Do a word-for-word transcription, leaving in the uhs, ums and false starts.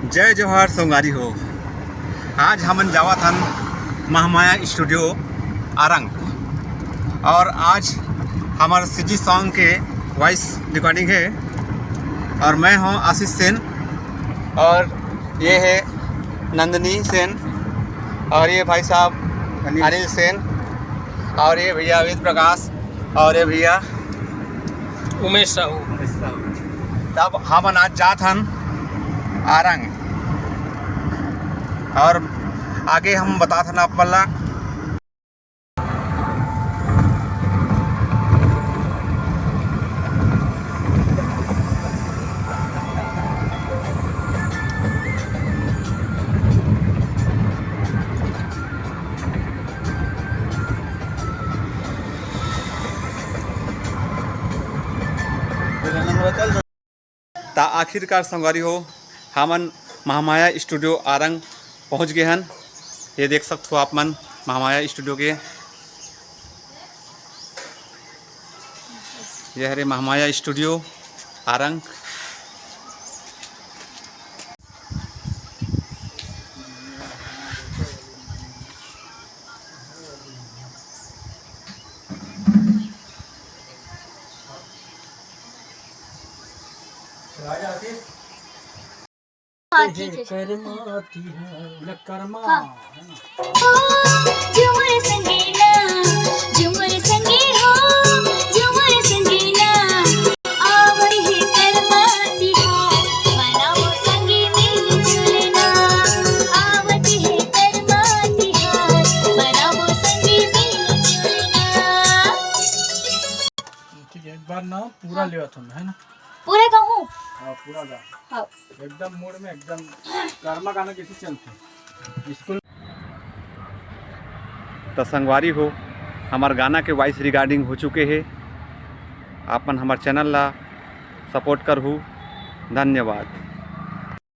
जय जोहार संगवारी हो। आज हमन जावत हन महामाया स्टूडियो आरंग, और आज हमर सीजी सॉन्ग के वॉइस रिकॉर्डिंग है, और मैं हूँ आशीष सेन, और ये है नंदिनी सेन, और ये भाई साहब अनिल। अनिल सेन, और ये भैया वेद प्रकाश, और ये भैया उमेश साहू। तब हमन आज जात हन आरंग, और आगे हम बतात हन आप मन ला। त आखिरकार संगवारी हो, हमन महामाया स्टूडियो आरंग पहुंच गे हन। ये देख सकत हो आप मन महामाया स्टूडियो के, ये हरे महामाया स्टूडियो आरंग। हाँ, ठीक है। कर्मा तिहार, बोले कर्मा, हाँ। है ना? ओ, झूमर संगीना, झूमर संगी हो, झूमर संगीना। आवत हे कर्मा तिहार, मनाबो संगी मिलजुल ना। आवत हे कर्मा तिहार, मनाबो संगी मिलजुल ना। ठीक है, एक बार ना पूरा हाँ। लेवत हूँ मैं, है ना? पूरा गाहूँ? हाँ, पूरा गा। हाँ। एकदम मूड में, एकदम कर्मा गाना कैसे चलते हैं स्कूल। त संगवारी हो, हमर गाना के वॉइस रिकॉर्डिंग हो चुके हे। आप मन हमर चैनल ला सपोर्ट करहू। धन्यवाद।